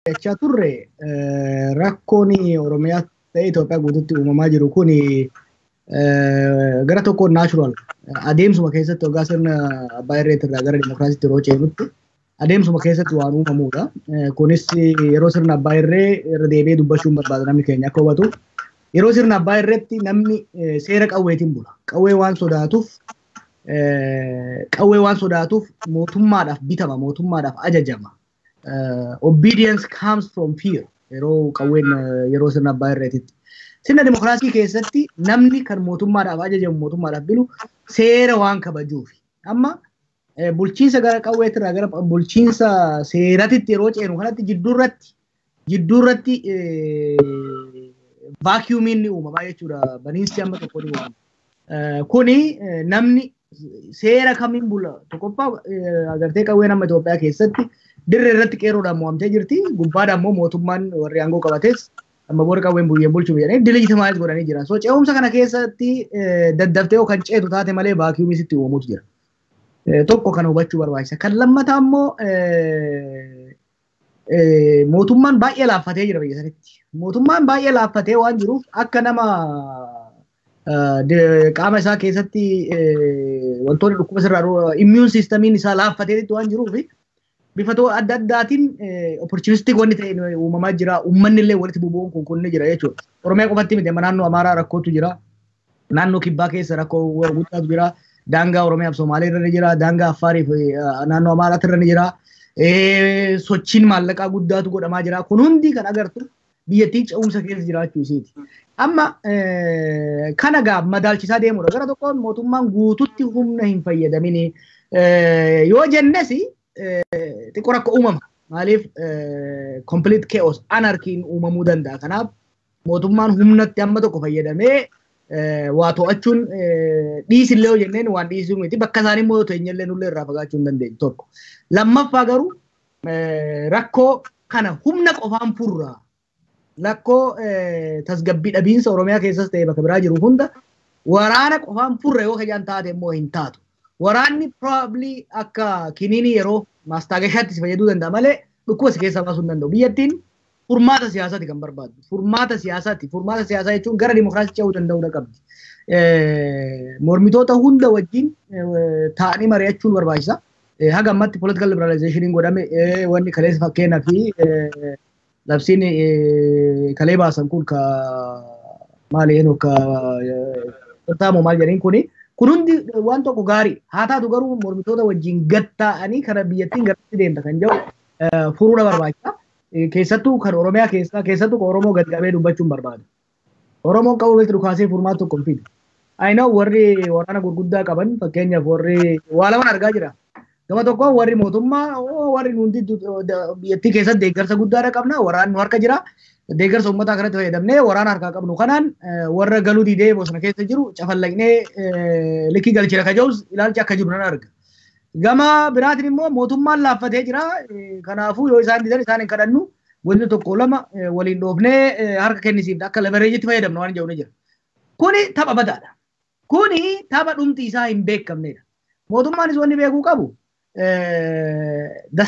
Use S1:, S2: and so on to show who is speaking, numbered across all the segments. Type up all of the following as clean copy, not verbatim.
S1: Mari'achaa turre, rakkoon Oromiyaa ta'e Itoophiyaa guutuutti uumamaa jiru kun gara tokkoon natural, adeemsuma keessatti waggaa sirna abbaa irreetti irraa gara dimokiraasiitti yeroo ceenutti adeemsuma keessatti waan uumamudha. Kunis yeroo sirna abbaa irree, irra deebi'ee dubbachuun barbaada namni keenya akka hubatu. Yeroo sirna abbaa irreetti namni seera qawweetiin bula. Qawwee waan sodaatuuf mootummaadhaaf bitama, mootummaadhaaf ajajama. Obedience comes from fear yeroo qawween, yeroo sirna abbaa irreetitti. Sirna dimokiraasii keessatti namni kan mootummaadhaaf ajajamu, mootummaadhaaf bilu seera waan kabajuufi. Amma bulchiinsa gara qawweetirraa gara bulchiinsa seeratitti yeroo ceenu kanatti jidduurratti vacuumiin ni uumama jechuudha. Baniinsi amma tokko ni uumama. Kuni namni seera kamiin bula? Tokkoffaa, agartee, qawween amma Itoophiyaa keessatti dirree irratti qeerroodhaan mo'amtee jirti. Gubbaadhaan immoo mootummaan warri aangoo qabates amma booda qawween buyyeen bulchuu jedhanii delegitimize godhanii jira. So ce'umsa kana keessatti daddaftee yoo kan ceetu taate malee vacuumii sitti uumamutu jira. Tokko kana hubachuu barbaachisa. Kan lammataa immoo mootummaan baay'ee laaffatee jira biyya sanitti. Mootummaan baay'ee laaffatee waan jiruuf akka nama qaama isaa keessatti wantoonni dhukkuba sirraa immune systemiin isaa laaffateetti waan jiruuf bifa adda addaatiin opportunistic wanni ta'e uumamaa jira. Uummanni illee walitti bubu'uun kun ni jira jechuudha. Oromiyaa qofatti miti, amma naannoo Amaaraa rakkootu jira. Naannoo Kibbaa keessa rakkoo guddaatu jira. Daangaa Oromiyaa fi Somaalee irra ni jira. Daangaa Affaarii fi naannoo Amaaraatti irra ni jira. Sochiin maallaqaa guddaatu godhamaa jira. Kun hundi kan agartu biyyattiin ce'umsa keessa jiraachuu isiiti. Amma kana gaa madaalchisaa deemudha. Gara tokkoon mootummaan guututti humna hin fayyadamini yoo jennes xiqqoo rakkoo uumama. Maaliif, complete chaos, anarchiin uumamuu danda'a. Kanaaf mootummaan humnatti amma tokko fayyadamee waa to'achuun dhiisillee yoo jenneen waan dhiisuu miti. Bakka isaanii immoo yoo teenyellee nullee irraa fagaachuu hin dandeenyu tokko. Lammaffaa garuu rakkoo kana humna qofaan furraa. Rakkoo tasgabbii dhabiinsa Oromiyaa keessas ta'e bakka biraa jiru hunda waraana qofaan furra yoo kajaan taate immoo hin taatu. Waraanni probably akka kiniinii yeroo maastaagashaatti si fayyaduu danda'a malee dhukkuba si keessaa baasuu hin danda'u. Biyyattiin furmaata siyaasaati kan barbaaddu. Furmaata siyaasaati. Furmaata siyaasaa jechuun gara dimokiraasii ce'uu danda'uu qabdi. Mormitoota hunda wajjin taa'anii mari'achuun barbaachisa. Haga ammatti political liberalization godhame, wanni kaleessa fakkeenyaa fi labsiin kalee baasan kun ka maali eenyu ka taamu maal jedhaniin kuni, kun hundi waan tokko gaarii haa taatu garuu mormitoota wajjin gad taa'anii kana biyyattiin garatti deemta kan jedhu furuudha barbaachisa. Keessattuu kan Oromiyaa keessaa, keessattuu kan Oromoo gad qabee dubbachuun barbaada. Oromoon qabu beektu dhukaasee furmaata tokko hin fidu. I know, warri waraana gurguddaa qaban, fakkeenyaaf warri waa lamaan argaa jira. Gama tokko warri mootummaa, warri nuti biyyattii keessatti deeggarsa guddaadha qabna, waraanni nu harka jira. Deeggarsa uummataa kanatti fayyadamnee waraana harkaa qabnu kanaan warra galuu didee bosona keessa jiru cafallaqnee likkii galchina ka jedhus ilaalchi akka jiru nan arga. Gama biraatiin immoo mootummaan laaffatee jira. Kanaafuu yoo isaan didan isaan hin kadhannu, wanti tokko lama waliin dhoofnee harka kennisiifna, akka leverageitti fayyadamna waan jedhu ni jira. Kuni tapha badaadha. Kuni tapha dhumti isaa hin beekamnedha. Mootummaanis wanni beekuu qabu, the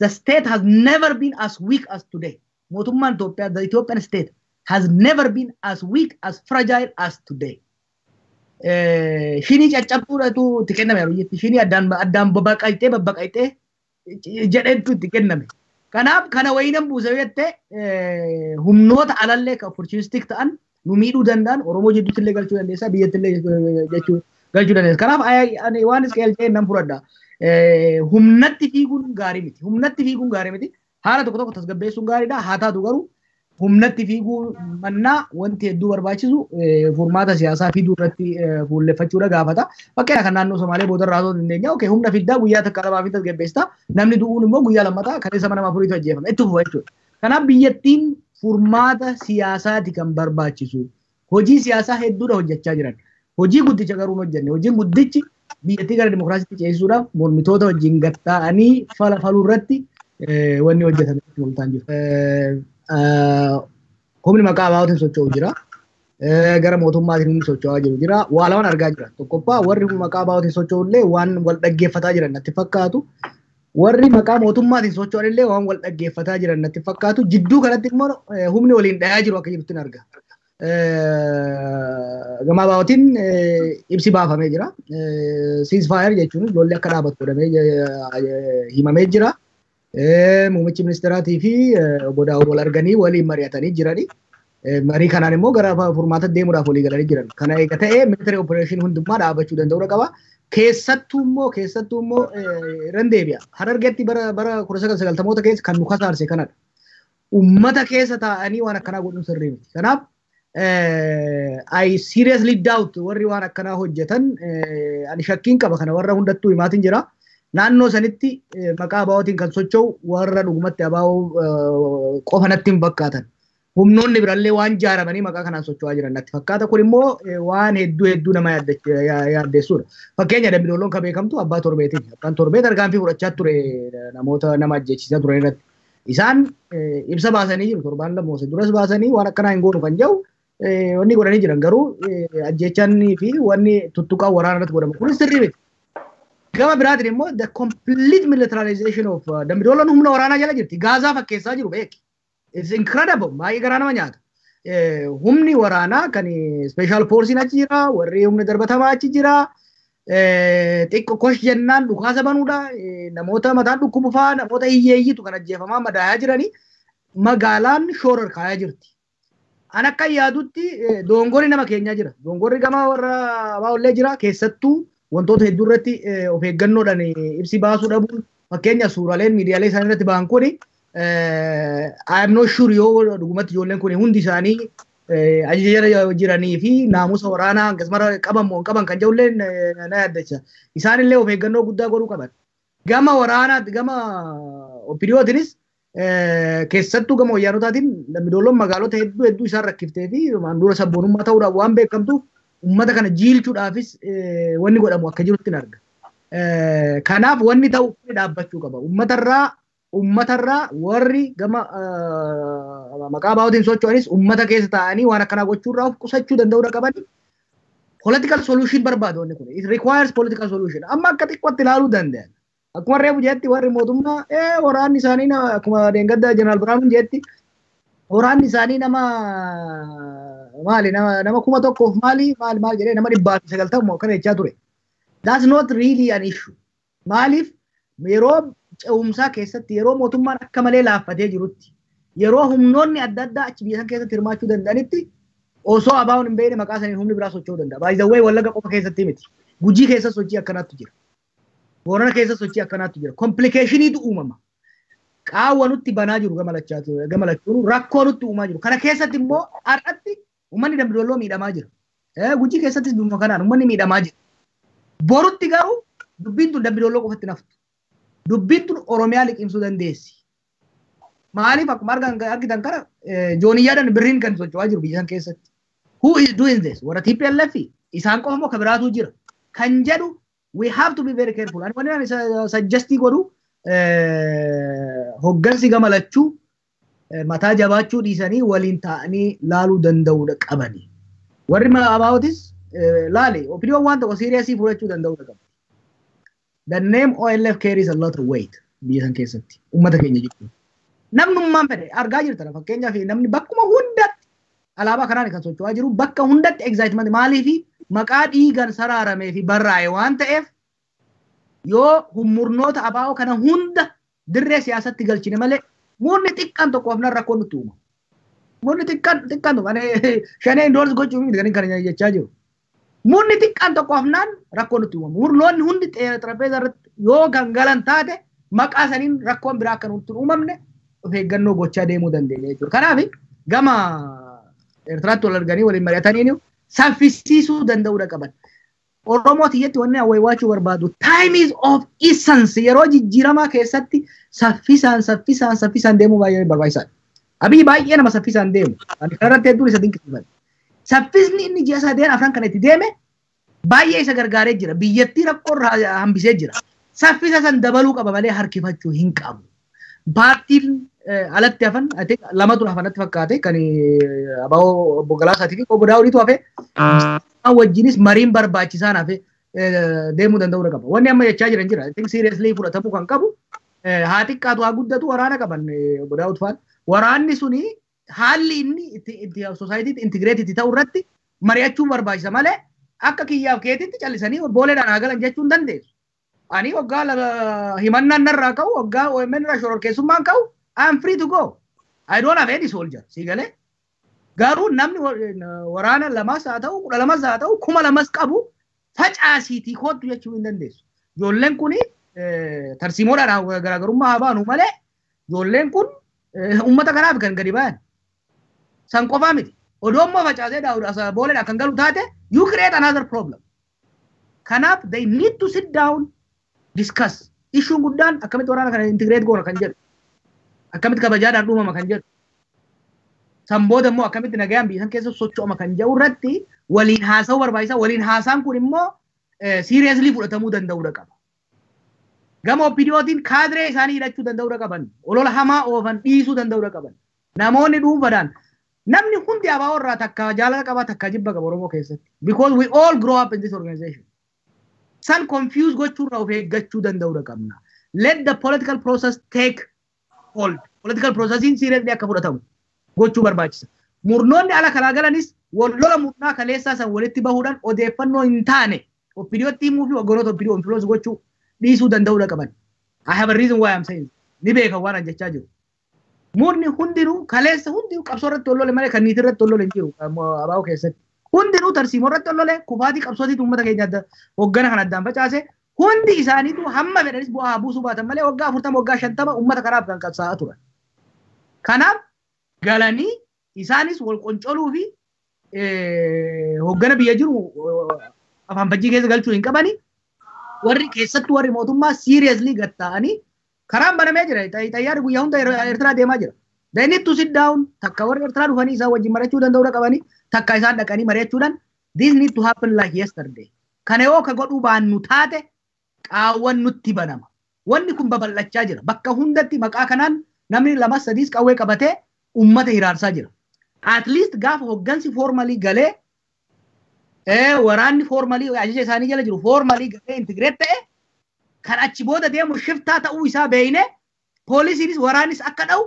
S1: state has never been as weak as today. Mootummaan Itoophiyaa, the Ethiopian state has never been as weak, as fragile as today. Shinii caccabsuudhatu itti kenname biyyatti. Shinii addaan babbaqayxee babbaqayxee jedhetu itti kenname. Kanaaf kana wayinan buuse jettee humnoota alallee kan opportunistic ta'an nu miidhuu danda'an Oromoo jidduutti illee galchuu dandeessa, biyyatti illee jechuu galchuu dandeessa. Kanaaf ani waan Isqeel jedhe nan fudhadha. Humnatti fiiguun gaarii miti. Humnatti fiiguun gaarii miti. Haala tokko tokko tasgabbeessuun gaariidha. Haa taatu garuu humnatti fiiguu mannaa wanti hedduu barbaachisu furmaata siyaasaa fiduu irratti fuulleffachuudha gaafata. Fakkeenya kan naannoo Somaalee boodarraa osoo dandeenya. Okay, humna fiddaa guyyaa takka lamaa fi tasgabbeessita. Namni du'uun immoo guyyaa lammataa kaleessa mana afuriitu ajjeefame. Itti fufa jechuudha. Kanaaf biyyattiin furmaata siyaasaati kan barbaachisu. Hojii siyaasaa hedduudha hojjechaa jiran. Hojii guddicha garuu hin hojjenne. Hojiin guddichi biyyattii gara dimokiraasiitti ceesisuudhaaf mormitoota wajjin gatta'anii fala faluu irratti wanni hojjetame mul'ataa jiru. Humni maqaa ABOtiin socho'u jira. Gara mootummaatiin humni socho'aa jiru jira. Waa lamaan argaa jira. Tokkoffaa, warri maqaa ABOtiin socho'u illee waan wal dhaggeeffataa jiran natti fakkaatu. Warri maqaa mootummaatiin socho'an illee waan wal dhaggeeffataa jiran natti fakkaatu. Jidduu kanatti immoo humni waliin dhayaa jiru akka jirutti arga. Gama ABOtiin ibsi baafamee jira. Ceasefire jechuun ijoollee akka dhaabatu godhamee himamee jira. Muummichi ministeeraatii fi obbo Daawud wal arganii waliin mari'atanii jirani. Marii kanaan immoo gara furmaata deemuudhaaf walii galanii jiran. Kana eega ta'ee military operation hundummaa dhaabachuu danda'uu qaba. Keessattuu immoo irran deebi'a. Harargeetti bara 1990moota keessa kan nu kasaarse kanadha. Uummata keessa taa'anii waan akkanaa godhuun sirrii miti. Kanaaf I seriously doubt warri waan akkanaa hojjetan, ani shakkiin qaba, kana warra hundattuu himaatiin jira. Naannoo sanitti maqaa ABOtiin kan socho'u warra dhugumatti ABO qofa natti hin fakkaatan. Humnoonni birallee waan jaaramanii maqaa kanaan socho'aa jiran natti fakkaata. Kun immoo waan hedduu hedduu nama yaaddeessudha. Fakkeenya, Dambidooloon kan beekamtu abbaa torbeetiin. Abbaan torbee tarkaanfii fudhachaa ture namoota nama ajjechiisaa turan irratti. Isaan ibsa baasanii jiru, torbaan 2 duras baasanii, waan akkanaa hin goonu kan jedhu wanni godhanii jiran, garuu ajjeechanii fi wanni tuttuqaa waraana irratti godhamu kunis sirrii miti. Gama biraatiin immoo the complete militarization of Dambidooloon humna waraanaa jala jirti. Gaazaa fakkeessaa jiru beeki. It's incredible. Baay'ee garaa nama nyaata. Humni waraanaa kan special forcein achi jira, warri humna darbatamaa achi jira. Xiqqoo kosh jennaan dhukaasa banuudha. Namoota mataan dhukkubu fa'aa, namoota hiyyeeyyiitu kan ajjeefamaa madaayaa jiranii, magaalaan shoora kaayaa jirti. An akka yaadutti doongorri nama keenyaa jira. Doongorri gama warra ABOllee jira. Keessattuu wantoota hedduu irratti of eeggannoodhaan ibsi baasuu dhabuun, fakkeenya suuraaleen miidiyaalee isaanii irratti ba'an kuni, I am not sure yoo dhugumatti ijoolleen kun hundi isaanii ajaja jiranii fi naamusa waraanaa akkasuma qaban moo qaban kan jedhullee na yaaddacha. Isaanillee of eeggannoo guddaa godhuu qaban. Gama waraanaatti, gama OPDOtiinis, keessattuu gama wayyaanotaatiin, Dambidooloon magaalota hedduu hedduu isaan rakkiftee fi dura sabboonummaa ta'uudhaaf waan beekamtuuf, uummata kana jiilchuudhaafis wanni godhamu akka jirutti hin arga. Kanaaf wanni ta'u dhaabbachuu qaba. Uummatarraa warri gama maqaa ABOtiin socho'anis uummata keessa taa'anii waan akkanaa gochuurraa of qusachuu danda'uu qaban. Political solution barbaadu wanni kun. It requires political solution. Amma akka xiqqootti ilaaluu danda'an. Akkuma reefu jetti, warri mootummaa waraanni isaanii, akkuma deengadda Jeneraal Biraanuun jetti, waraanni isaanii nama maali, nama 1000f maali maali maal jedhee, nama 190 akkana jechaa ture. That's not really an issue. Maaliif, yeroo ce'umsaa keessatti, yeroo mootummaan akka malee laaffatee jirutti, yeroo humnoonni adda addaa achi biyya san keessatti hirmaachuu danda'anitti, osoo ABOn hin beekne maqaa saniin humni biraa socho'uu danda'a. By the way, Wallaga qofa keessatti miti. Gujii keessa sochii akkanaatu jira. Boorana keessa sochii akkanaatu jira. Complicationiitu uumama. Qaawwa nutti banaa jiru gama lachuun, rakkoo nutti uumaa jiru. Kana keessatti immoo har'atti uummanni Dambidolloo miidhamaa jira. Gujii keessattis bifuma kanaan uummanni miidhamaa jira. Borutti garuu dubbiin tun Dambidolloo qofatti naftu. Dubbiin tun Oromiyaa liqimsuu dandeessi. Maaliif, akkuma argitan kana jooniyyaadhaan birriin kan socho'aa jiru biyya san keessatti. Who is doing this? Warra TPLF isaan qofa moo ka biraatu jira? Kan jedhu we have to be very careful. Ani wanni ani suggestii godhu, hoggansi gama lachuu mataa jabaachuu dhiisanii waliin ta'anii laaluu danda'uudha qabani. Warri ABOtis laali, OPDOn waan tokko seriously fudhachuu danda'uudha qabu. The name OLF carries a lot of weight biyya san keessatti uummata keenya jechuudha. Namnummaan fedhe argaa jirtan, fakkeenyaaf namni bakkuma hundatti alaabaa kanaan kan socho'aa jiru, bakka hundatti excitement, maaliifi maqaa dhiigan saraaramee fi barraa'e waan ta'eef, yoo humurnoota ABO kana hunda dirree siyaasatti galchine malee, murni xiqqaan tokko afnan rakkoo nutti uuma. Murni xiqqaan xiqqaan tokko, shanee endorse gochuu miti kan kana jechaa jiru. Murni xiqqaan tokko afnaan rakkoo nutti uuma. Murnoonni hundi xarapheeza irratti yoo kan galan taate, maqaa saniin rakkoon biraa akka nutti uumamne of eeggannoo gochaa deemuu dandeenya jechuudha. Kanaaf gama Eertiraatti wal arganii waliin mari'atanii saffisiisuu danda'uudha qaban. Oromoo tiyyatti wanni awwaachuu barbaadu, time is of essence. Yeroo jijjiiramaa keessatti saffisaan saffisaan saffisaan deemuu baay'ee barbaachisaadha. Abiyyi baay'ee nama saffisaan deemu. Ani kanarratti hedduun isa dinqisiifadha. Saffisni inni ji'a sadeen afran kana itti deeme baay'ee isa gargaaree jira. Biyyattii rakkoo irraa hambisee jira. Saffisa san dabaluu qaba malee harkifachuu hin qabu. Paartiin alatti hafan lamatu hafan natti fakkaate, kan ABO obbo Galaasaatii fi obbo Daawudiitu hafe. Wajjinis mariin barbaachisaan hafe deemuu danda'uu qaba. Wanni amma jechaa jiran jira. I think seriously fudhatamuu kan qabu. Haa xiqqaatu haa guddatu waraana qaban obbo Daawud faan. Waraanni suni haalli inni itti society integrate ta'u irratti mari'achuu barbaachisa malee akka kiyyaaf keetitti callisanii booleedhaan haa galan jechuu hin dandeessu. Ani waggaa himannaan narraa ka'u, waggaa OMN irraa shororkeessummaan ka'u, I am free to go. I don't have any soldier. Si galee? Garuu namni waraana lamas haa ta'u, 12s haa ta'u, 2000s qabu facaasiitii kootu jechuu hin dandeessu. Ijoolleen kuni tarsiimoodhaan garaagarummaa haa baanu malee ijoolleen kun uummata kanaaf kan gadi bayan. San qofaa miti. Odoo immoo facaasee booleedhaan kan galu taate, you create another problem. Kanaaf they need to sit down, discuss. Issuun guddaan akkamitti waraana kana integrate goona kan jedhu. Akkamitti kabajaadhaan dhuumama kan jedhu. San booda immoo akkamitti nagayaan biyya san keessa socho'ama kan jedhu irratti waliin haasa'uu barbaachisa. Waliin haasaan kun immoo seriously fudhatamuu danda'uudha qaba. Gama OPDOtiin kaadiree isaanii hidhachuu danda'uudha qaban. Olola hamaa oofan dhiisuu danda'uudha qaban. Namoonni dhuunfaadhaan namni hundi ABO irraa takka jaalala qaba, takka jibba qaba Oromoo keessatti. Because we all grow up in this organization. San confuse gochuurraa of eeggachuu danda'uudha qabna. Let the political process take hold. Political processiin seriously akka fudhatamu gochuu barbaachisa. Murnoonni ala kalaa galanis wal lola murnaa kaleessaa san walitti bahuudhaan odeeffannoo hin taane OPDOtti himuu fi hogganoota OPDO influence gochuu dhiisuu danda'uudha qaban. I have a reason why I'm saying. Ni beekan waan an jechaa jiru. Murni hundinuu kaleessa hundinuu qabsoo irratti wal lole malee kan niitii irratti wal lole hin jiru ABO keessatti. Hundinuu tarsiimoo irratti wal lole, kufaatii qabsootiitu uummata keenya adda hoggana kan addaan facaase. Hundi isaaniitu hamma fedhanis bu'aa buusuu baatan malee waggaa 40, waggaa 50 uummata kanaaf kan qabsaa'aa turan. Kanaaf galanii isaanis wal qoncoluu fi hoggana biyya jiru afaan fajjii keessa galchuu hin qabani. Warri keessattuu warri mootummaa seriously gad ta'anii, karaan banamee jira. Xayyaarri guyyaa hunda Eertiraa deemaa jira. They need to sit down. Takka warri Eertiraa dhufanii isaan wajjin mari'achuu danda'uu qabanii, takka isaan dhaqanii mari'achuudhaan, this need to happen like yesterday. Kana yoo ka godhuu baannu taate qaawwan nutti banama. Wanni kun babal'achaa jira. Bakka hundatti maqaa kanaan namni lama sadiis qawwee qabatee uummata hiraarsaa jira. At least gaafa hoggansi formally galee, waraanni formally ajaja isaanii jala jiru formally galee integrate ta'e, kan achi booda deemu shiftaa ta'uu isaa beeyne, poolisiinis waraannis akka dha'u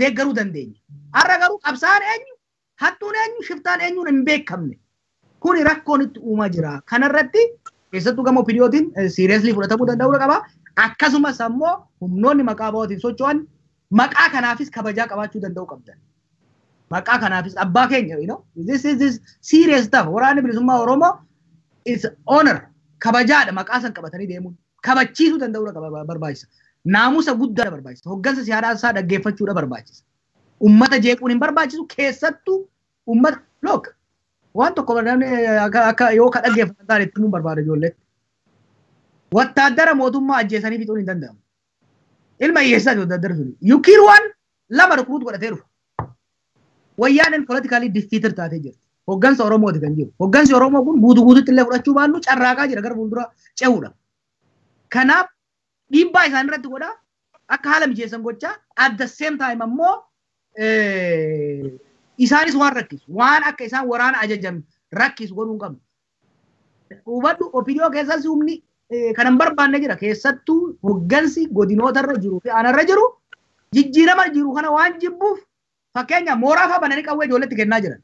S1: deeggaruu dandeenya. Har'a garuu qabsaan eenyu, hattuun eenyu, shiftaan eenyuun hin beekamne. Kuni rakkoon itti uumaa jira. Kanarratti keessattuu gama OPDOtiin seriously fudhatamuu danda'uu qaba. Akkasumas ammoo humnoonni maqaa ABOtiin socho'an maqaa kanaafis kabajaa qabaachuu danda'uu qabdan. Maqaa kanaafis abbaa keenya, this is this serious stuff. Waraanni bilisummaa Oromoo is honor, kabajaadha. Maqaa san qabatanii deemuun kabachiisuu danda'uu barbaachisa. Naamusa guddaa barbaachisa. Hoggansa siyaasaa isaa dhaggeeffachuudha barbaachisa. Ummata jeequun hin barbaachisu, keessattuu ummata look waan tokko namni akka yoo ka dhaggeeffatan taane itti himuun barbaada ijoolleetti. Wattaaddara mootummaa ajjeesanii fixuun hin danda'amu. Ilma hiyyeessaati wattaaddara suni. You kill one, lama recruit godhatee dhufa. Wayyaaneen politically defeated taatee jirti. Hoggansa Oromooti kan jiru. Hoggansi Oromoo kun guutuu guututti illee fudhachuu baannu carraaqaa jira gara fuuldura ce'uudha. Kanaaf dhiibbaa isaan irratti godhaa, akka haala mijeessan gochaa, at the same time ammoo isaanis waan rakkisu, waan akka isaan waraana ajajan rakkisu godhuu hin qabnu. Hubadhu, OPDO keessas humni kan hin barbaanne jira. Keessattuu hoggansi godinoota irra jiru fi aanarra jiru jijjiirama jiru kana waan jibbuuf, fakkeenya mooraa fa'aa bananii qawwee ijoolleetti kennaa jiran.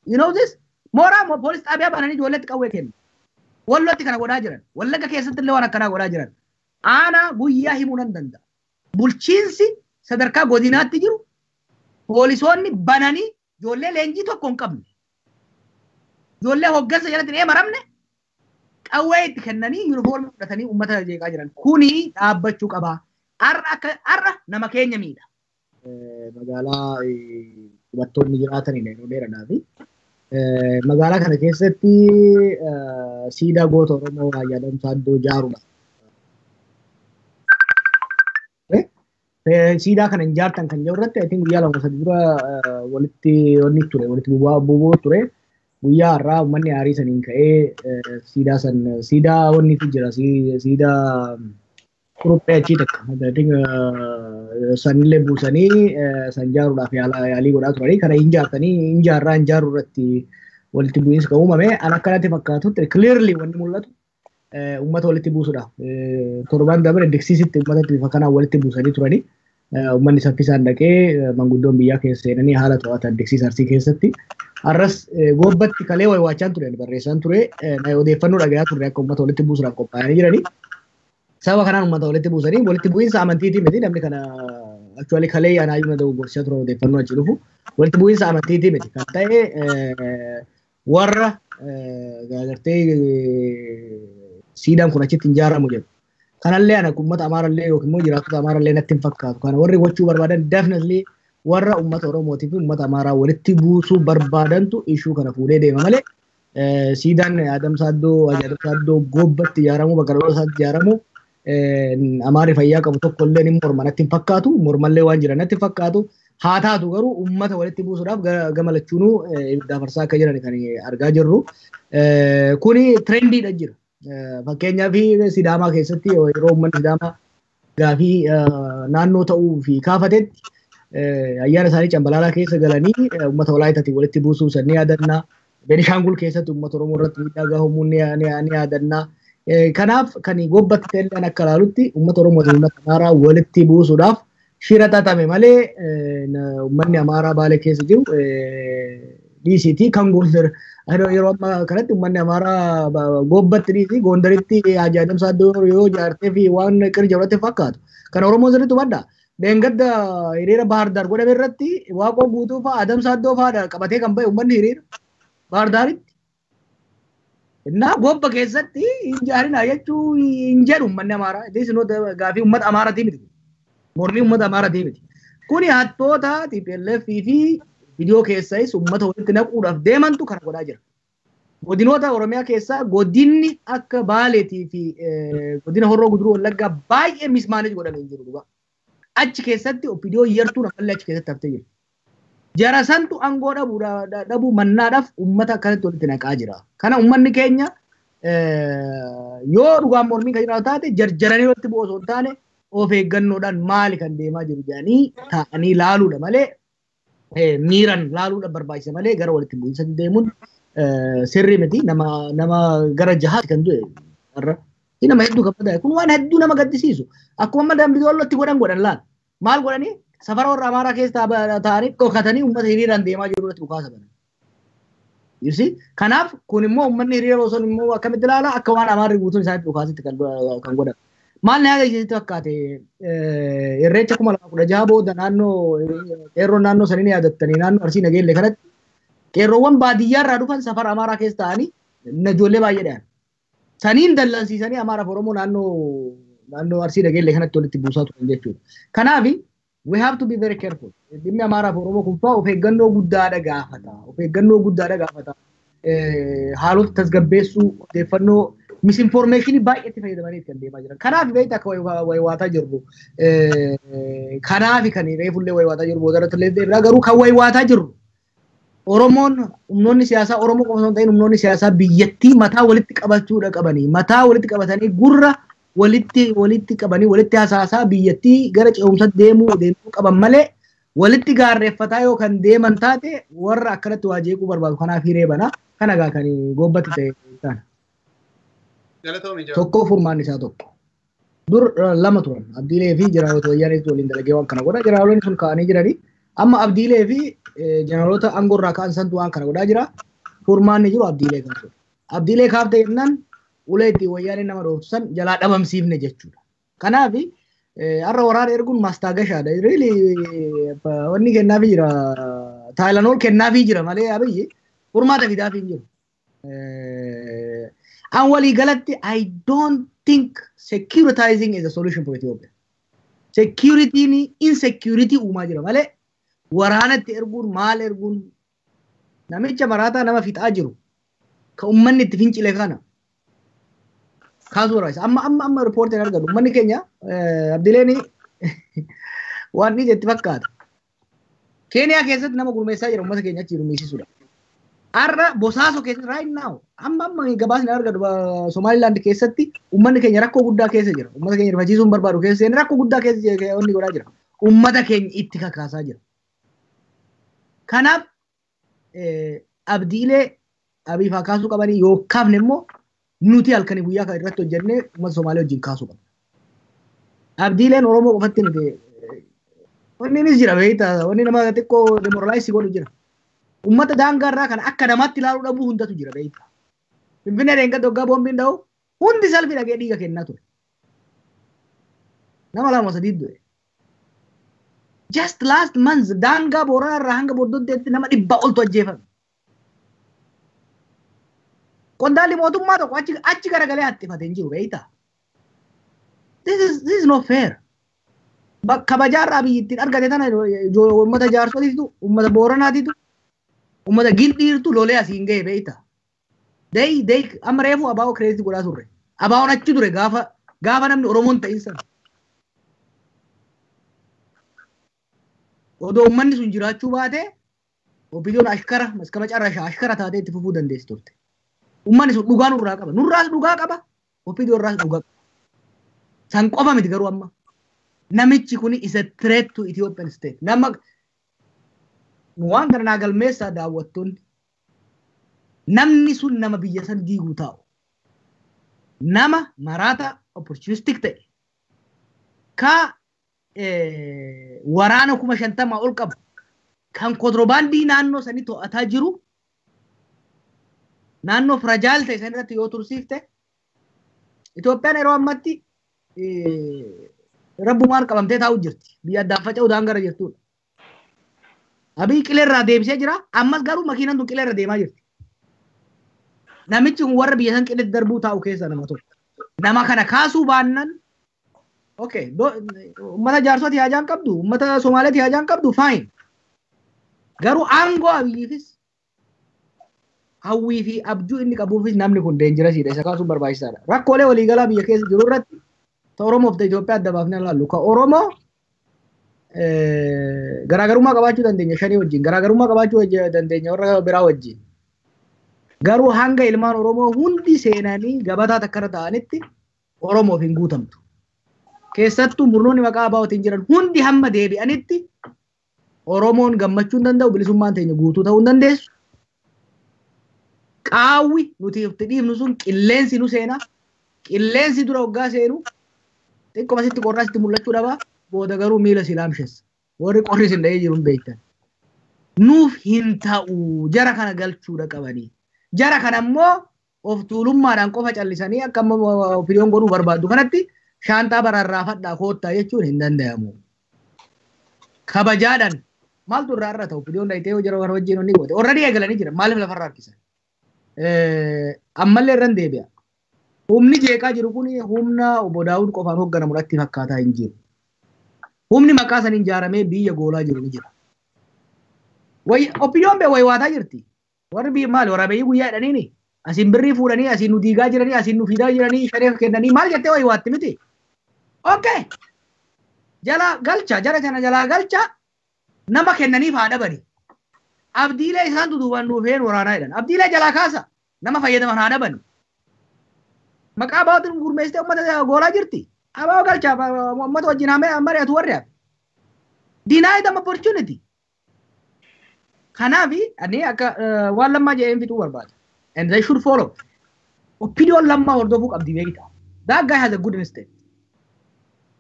S1: You know this? Mooraa poolis xaabiyaa bananii ijoolleetti qawwee kennu. Wallotti kana godhaa jiran. Wallagga keessatti illee waan akkanaa godhaa jiran. Aanaa guyyaa himuu nan danda'a. Bulchiinsi sadarkaa godinaatti jiru poolisoonni bananii ijoollee leenjii tokko hin qabne, ijoollee hoggansa jalatti hin maramne qawwee itti kennanii yuunifoormii fudhatanii uummata jeeqaa jiran. Kuni dhaabbachuu qaba. Har'a nama keenya miidha. Magaalaa qubattoonni jiraatanidha yeroo dheeraadhaaf. Magaalaa kana keessatti siidaa goota Oromoo Raayyaa Adamsaa iddoo ijaaruudha. Siidaa kana hin ijaartan kan jedhu irratti, I think, guyyaa 2, 3 dura walitti wanni ture, walitti bu'uu ture. Guyyaa har'aa uummanni aarii saniin ka'ee siidaa san, siidaa wannitu jira, siidaa kuruphee achii takka, I think, sanillee buusanii san ijaaruudhaaf yaalii godhaa turanii, kana hin ijaartanii, hin ijaarraa, hin ijaaruu irratti walitti bu'iinsa kan uumame. An akkanatti fakkaatutti clearly wanni mul'atu Uummata walitti buusuudhaaf. Torban dabre Diksiisitti uummatatti bifa kanaan walitti buusanii turanii. Uummanni saffisaan dhaqee manguddoon biyyaa keessa seenanii haala to'atan Diksiis Arsii keessatti. Har'as Gobbatti kalee waywaachaan ture, barreessaan ture, odeeffannoo dhagayaa turre akka uummata walitti buusuudhaaf qophaa'anii jiranii. Sababa kanaan uummata walitti buusanii walitti bu'iinsa amantiitii miti namni kana. Actually, kalee yaanaayyuu na dogoggorsiisaa ture odeeffannoo achi dhufu. Walitti bu'iinsa amantiitii miti kan ta'e, warra gartee siidaan kun achitti hin ijaaramu jedhu. Kanallee ana uummata Amaarallee yookiin immoo jiraattota Amaarallee natti hin fakkaatu. Kana warri gochuu barbaadan definitely warra uummata Oromootii fi uummata Amaaraa walitti buusuu barbaadantu ishuu kana fuudhee deema malee, siidaan Adamsaa Addoo, Adamsaa Addoo Gobbatti ijaaramuu, bakka dhaloota isaatti ijaaramuu, Amaarri fayyaa qabu tokko illee ni morma natti hin fakkaatu. Mormallee waan jiran natti hin fakkaatu. Haa taatu garuu uummata walitti buusuudhaaf gama lachuunuu ibidda farsaa akka jiran kan argaa jirru. Kuni trendiidha jira. Fakkeenyaaf, Sidaamaa keessatti yeroo uummanni Sidaamaa gaafii naannoo ta'uu fi kaafatetti ayyaana isaanii Cambalaalaa keessa galanii uummata Walaayitaatiin walitti buusuu san ni yaadannaa. Benishaangul keessatti uummata Oromoo irratti miidhaa gahamuu ni yaadannaa. Kanaaf kan Gobbatti ta'elleen akka ilaalutti uummata Oromoo fi uummata Amaaraa walitti buusuudhaaf shira xaxame malee, uummanni Amaaraa Baalee keessa jiru dhiisiitii kan Gondar, yeroo ammaa kanatti uummanni Amaaraa Gobbatti dhiisii Gondaritti Haaji Adamsaa Addoo yoo ijaartee fi waan qirja irratti fakkaatu. Kan Oromoo sirriitti hubadha. Dheengadda hiriira Bahar Daar godhame irratti Waaqoo Guutuu fa'aa, Adamsaa Addoo fa'aa qabatee kan ba'e uummanni hiriira Bahar Daaritti. Innaa Gobba keessatti hin ijaarinaa jechuu hin jedhu uummanni Amaaraa. This is not gaafii uummata Amaaraatii miti. Mormii uummata Amaaraatii miti. Kuni hattoota TPLF fi viidiyoo keessais uummata walitti naquudhaaf deemantu kana godhaa jira. Godinoota Oromiyaa keessaa godinni akka Baaleetii fi godina Horroo Guduruu Wallaggaa baay'ee mismanage godhamee hin jiru dhugaa. Achi keessatti OPDO yartuun ammallee achi keessatti haftee jirti. Jara santu aangoo dhabuu mannaadhaaf uummata akkanatti walitti naqaa jira. Kana uummanni keenya yoo dhugaan mormii kan jiraatu taate, jarjaranii walitti bu'u osoo hin taane, of eeggannoodhaan maali kan deemaa jiru jedhanii taa'anii laaluudha malee, miiran laaluudha barbaachisa malee, gara walitti bu'iinsa deemuun sirrii miti. Nama gara 6 kan du'e har'a. Nama hedduu kan madaa'e kun waan hedduu nama gaddisiisu. Akkuma amma Dambii Doollootti godhan godhan laal. Maal godhanii? Safara warra Amaaraa keessa taa'anii dhokatanii uummata hiriiraan deemaa jiru irratti dhukaasa banan. You see? Kanaaf kun immoo uummanni hiriira osoo immoo akkamitti ilaala? Akka waan Amaarri guutuun isaanitti dhukaasitti kan godhan. Maal na yaadachiisitti fakkaate? Irreecha 2016 booda naannoo qeerroon naannoo sanii ni yaadattanii, naannoo Arsii Nageellee kanatti qeerroowwan baadiyyaarraa dhufan safara Amaaraa keessa ta'anii ijoollee baay'ee dhayan. Saniin dallansiisanii Amaaraaf Oromoo naannoo Arsii Nageellee kanatti walitti buusaa turan jechuudha. Kanaaf we have to be very careful. Dhimmi Amaaraaf Oromoo kun fa'aa of eeggannoo guddaadha gaafata. Of eeggannoo guddaadha gaafata. Haalota tasgabbeessuu, odeeffannoo misinformationii baay'eetti fayyadamanii kan deemaa jiran. Kanaaf beektaa akka waywaataa jirru. Kanaaf kan reefullee waywaataa jirru, booda irratti illee deebiraa, garuu kan waywaataa jirru. Oromoon, humnoonni siyaasaa Oromoo qofa osoo hin ta'in, humnoonni siyaasaa biyyattii mataa walitti qabachuudha qabanii, mataa walitti qabatanii, gurra walitti qabanii, walitti hasaasaa biyyattii gara ce'umsatti deemuu qaban malee, walitti gaarreeffataa yoo kan deeman taate, warra akkanatti waa jeequu barbaadu kanaaf hiree bana. Kana egaa kan Gobbatti ta'e kana. Tokko furmaanni isaa tokko. Dur lama turan. Abdiilee fi jeneraalota Wayyaaneetu waliin dalagee waan kana godha. Jeneraalonni sun ka'anii jiranii. Amma Abdiilee fi jeneraalota aangoo irraa ka'an santu waan kana godhaa jira. Furmaanni jiru Abdiilee kaasudha. Abdiilee kaaftee jennaan ulee ittiin Wayyaaneen nama dhooftu san jalaa dhabamsiifne jechuudha. Kanaaf har'a waraana erguun mastaagashaadha. Really wanni kennaafii jira. Tylenol kennaafii jira malee Abiyyi furmaata fidaafii hin jiru. An walii galatti I don't think securitizing is a solution for Ethiopia. Security'n insecurity uumaa jira malee, waraanatti erguun maal erguun, namicha maraataa nama fixaa jiru ka uummanni itti fincile kana kaasuu barbaachisa. Amma riippoortiin argatu uummanni keenya Abdileen waan inni itti fakkaata. Keeniyaa keessatti nama gurmeessaa jira uummata keenya achi gurmeessisuudha. Har'a Bosaaso keessatti, right now, amma gabaasni argatu, Somaliland keessatti uummanni keenya rakkoo guddaa keessa jira. Uummata keenya rifachiisuun barbaadu keessa seenee rakkoo guddaa keessa wanni godhaa jira. Uummata keenya itti kakaasaa jira. Kanaaf Abdiilee Abiifaa kaasuu qabanii yoo kaafne immoo Nuti halkanii guyyaa kan irratti hojjennee uummata Somaalee wajjin kaasuu qabna. Abdiileen Oromoo qofatti miti. Wanni innis jira beektaa, wanni nama xiqqoo demoralize godhu jira. Uummata daangaa irraa kana akka namaatti ilaaluu dhabuu hundatu jira beektaa. Finfinnee dheengadda waggaa boombiin dha'u hundi salphii dhagee dhiiga kennaa ture. Nama lama sadii du'e. Just last month daangaa Booranaa irraa hanga Bordoddeetti nama 100 oltu ajjeefame. Qondaalli mootummaa tokko achi garagalee haxxifatee hin jiru beektaa. This is not fair. Kabajaarraa biyyi ittiin argate tana uummata jaarsotiitu, uummata Booranaatiitu, uummata Gindhiirtu lolee asiin ga'e beektaa. They amma reefu ABO credit godhaa turre. ABOn achi ture gaafa namni Oromoon ta'in sana. Odoo uummanni sun jiraachuu baate OPDOn ashkara maskama carrashaa ashkara taatee itti fufuu dandeessi turte. Uummanni sun dhugaa nurraa qaba. Nurraas dhugaa qaba. OPDO irraas dhugaa qaba. San qofa miti garuu amma. Namichi kun is a threat to Ethiopian state. Nama waan kana naa galmeessaa daawwattoonni. Namni sun nama biyya san diiguu taa'u. Nama maraata opportunistic ta'e. Ka waraana 50,000 ol qabu. Kan kontiroobaandii naannoo sanii to'ataa jiru. Naannoo fragile ta'e san irratti yoo tursiifte, Itoophiyaan yeroo ammatti rabbumaan qabamtee taa'u jirti. Biyya addaan faca'uu daangaa jirtudha. Abiy qileerraa deebisee jira. Ammas garuu makiinaan tun qileerra deemaa jirti. Namichi kun warra biyya san qiletti darbuu taa'u keessaa nama tokko. Nama kana kaasuu baannan, okay, uummata jaarsotii haajaan qabdu, uummata Somaaleetii haajaan qabdu, fine. Garuu aangoo Abiyyiifis, hawwii fi abjuu inni qabuufis namni kun dangerousiidha. Isa kaasuun barbaachisaadha. Rakkoolee waliigalaa biyya keessa jiru irratti ta Oromoof ta Itoophiyaa adda baafnee ilaallu. Ka Oromoo garaagarummaa qabaachuu dandeenya shanii wajjin, garaagarummaa qabaachuu dandeenya warra biraa wajjin. Garuu hanga ilmaan Oromoo hundi seenanii gabataa takkarra ta'anitti Oromoof hin guutamtu. Keessattuu murnoonni maqaa ABOtiin jiran hundi hamma deebi'anitti Oromoon gammachuu hin danda'u, bilisummaan teenya guutuu ta'uu hin dandeessu. Qaawwi nuti itti dhiifnu sun qilleensi nu seena. Qilleensi dura waggaa seenu xiqqoma sitti qorraa sitti mul'achuu dhaba. Booda garuu miila si laamshessa. Warri qorri isin dha'ee jiru hin beektan. Nuuf hin ta'u, jara kana galchuudha qabanii. Jara kana immoo of tuulummaadhaan qofa callisanii akka amma OPDOn godhuu barbaaddu kanatti shaantaa bararraafadhaa koottaa jechuun hin danda'amu. Kabajaadhaan maaltu irraa irra ta'u OPDOn dhayitee yoo jara kana wajjin inni goote. Already eegalanii jiran, maaliif lafarraa harkisan? Ammallee irran deebi'a. Humni jeeqaa jiru kun humna obbo Daawud qofaan hoogganamu irratti fakkaataa hin jiru. Humni maqaa saniin ijaaramee biyya goolaa jiru ni jira. OPDOn bee waywaataa jirti. Warri biyya maali waraabeyyii guyyaa jedhaniini asiin birrii fuudhanii asiin nu diigaa jiranii, asiin nu fidaa jiranii, shaneef kennanii maal jettee waywaatti miti. Okay. Jala galcha, jara kana jalaa galcha, nama kennaniif haa dhabani. Abdiilee isaan duduubaan nuufeen waraanaa jedhan. Abdiilee jalaa kaasa, nama fayyadaman haa dhabani. Maqaa ABOtiin gurmeessitee uummata goolaa jirti. ABO galcha, uummata wajjin haa mari'atu warri hafe. Deny them opportunity. Kanaaf ani akka waan Lammaa jedheen fixuu barbaada. And they should follow. OPDOn Lammaa hordofuu qabdi beektaa. That guy has a good instinct.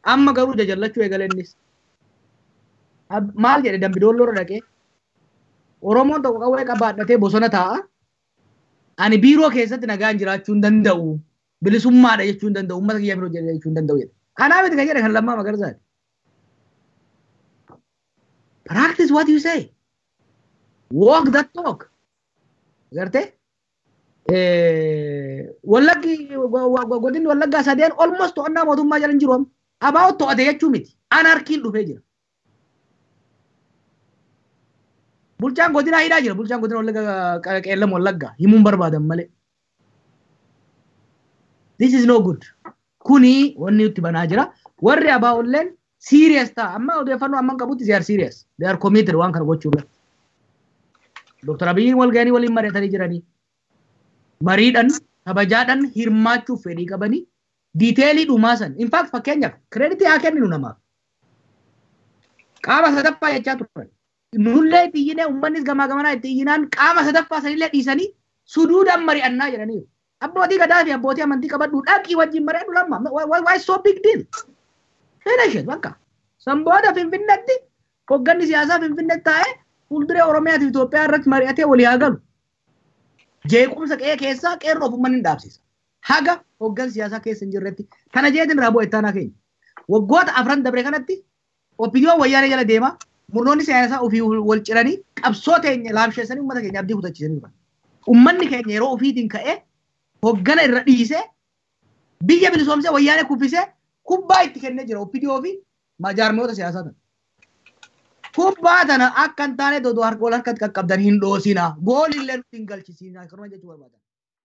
S1: Amma garuu jajallachuu eegale innis. Maal jedhe Dambidolloo irra dhaqee? Oromoon tokko qawwee qabaadhatee bosona taa'a. Ani biiroo keessatti nagaan jiraachuu hin danda'u. Bilisummaadha jechuu hin danda'u. Uummata kiyya biroo jechuu hin danda'u jedhe. Anaa miti kan jedhe, kan Lammaa Magarsaati. Practice what you say. Walk that talk. Agartee? Wallaggi, godinni Wallaggaa sadeen almost to'annaa mootummaa jala hin jiru amma. ABO to'ate jechuu miti. Anarkiin dhufee jira. Bulchaan godinaa hidhaa jira. Bulchaan godina Wallaggaa, Qeellam Wallaggaa himuun barbaadan malee. This is no good. Kuni wanni nutti banaa jira. Warri ABOlleen serious ta'a. Amma odeeffannoo amman qabutti they are serious. They are committed waan kana gochuu irratti. Dr. Abiyyiin wal ga'anii waliin mari'atanii jiranii. Mariidhaan, kabajaadhaan hirmaachuuf fedhii qabanii detailii dhumaa san. In fact, fakkeenyaaf creditii haa kenninu namaaf. Qaama sadaffaa jechaa turan. Nullee itti iyyinee, uummannis gamaa gamanaa itti iyyinaan qaama sadaffaa sanillee dhiisanii suduudhaan mari'annaa jedhaniiru. Abbootii gadaa fi abbootii amantii qabadhu, dhaqii wajjin mari'adhu, Lamma. Why so big deal? Finish it bakka. San booda Finfinneetti hogganni siyaasaa Finfinneetti taa'ee fuulduree Oromiyaa fi Itoophiyaa irratti mari'atee walii haa galu. Jeequmsa qe'ee keessaa qeerroof uummanni hin dhaabsisa. Haga hoggan siyaasaa keessa hin jirretti. Kana jeetiin raaboo ittaanaa keenya. Waggoota 4 dabre kanatti OPDOn wayyaanee jala deema. Murnoonni siyaasaa ofii wal ciranii qabsoo teenya laamsheessanii uummata keenya abdii kutachiisanii turan. Uummanni keenya yeroo ofiitiin ka'ee hoggana irra dhiisee biyya bilisoomsee wayyaanee kuffisee kubbaa itti kennee jira OPDO fi jaarmiyoota siyaasaa tana. Kubbaa tana akka hin taane dodoo harka wal harkatti qaqqabdan hin dhoosina. Goolillee nutti hin galchisiina. Kanuma jechuu barbaadan.